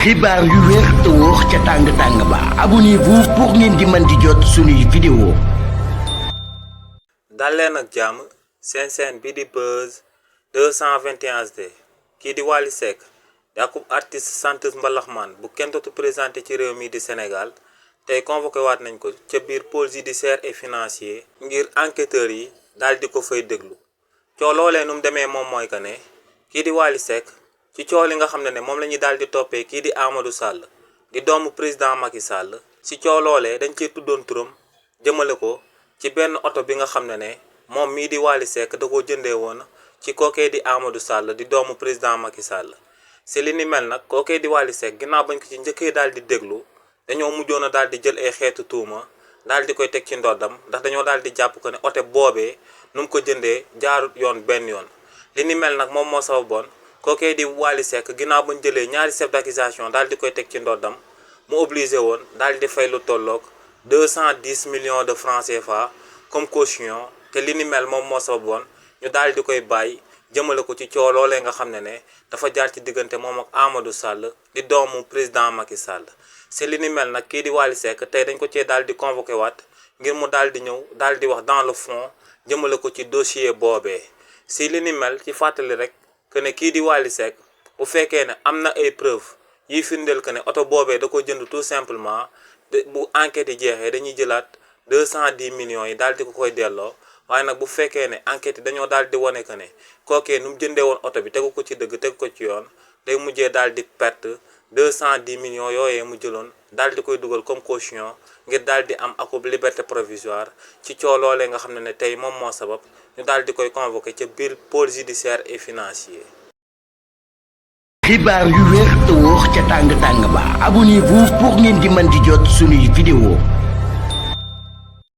xibaar yu wér te wóor ca tàng ba abonnez-vous pour ngeen di mën di jot suñuy vidéo. dal leen ak jàmm seen bi di Buzz 221 HD kii di Wally Seck di akub artiste chanteuse mbalaxmaan bu kenn dootu présenté ci réew mi di Sénégal tey convoqué waat nañ ko ca biir pôle judiciaire et financier ngir enquêteurs yi daal di ko fay déglu coow loolee nu mu demee moom mooy que ne kii di Wally Seck ci coow li nga xam ne moom la ñuy daal di toppee kii di Amadou Sall di doomu président Macky Sall ci coow loolee dañ cee tuddoon turam jëmale ko ci benn oto bi nga xam ne moom mii di Wally Seck da koo jëndee woon ci kookee di Amadou Sall di doomu président Macky Sall si li ni mel nag kookee di Wally Seck ginnaaw bañ ko ci njëkkee daal di déglu dañoo mujjoon a daal di jël ay xeetu tuuma daal di koy teg ci ndoddam ndax dañoo daal di jàpp ko ne oto boobee nu mu ko jëndee jaarut yoon benn yoon li ni mel nag moom moo sababoon kookee di Wally Seck ginnaaw bañ jëlee ñaari chef d'accusation daal di koy teg ci ndoddam mu obligé woon daal di fay lu tolloog 210 millions de francs CFA comme caution te li ni mel moom moo sababoon ñu daal di koy bàyyi jëmale ko ci coow loolee nga xam ne dafa jaar ci diggante moom ak Amadou Sall di doomu président Macky Sall si li ni mel nag kii di Wally Seck tey dañ ko cee daal di convoqué waat ngir mu daal di ñëw daal di wax dans le fond jëmale ko ci dossier boobee si li ni mel ci fàttali rek que ne kii di Wally Seck bu fekkee ne am na ay preuve yiy firndeel que ne oto boobee da ko jënd tout simplement bu enquête yi jeexee dañuy jëlaat 210 millions yi daal di ko koy delloo waaye nag bu fekkee ne enquête yi dañoo daal di wane que ne kookee nu mu jëndee woon oto bi tegu ko ci dëgg tegu ko ci yoon day mujjee daal di perte 210 millions yooyee mu jëloon daal di koy dugal comme caution ngir daal di am akub liberté provisoire ci coow loolee nga xam ne tey moom moo sabab ñu daal di koy convoqué ca biir pôle judiciaire et financier. xibaar yu wér te wóor ca tàng ba abonnez-vous pour ngeen di mën di jot suñuy vidéo.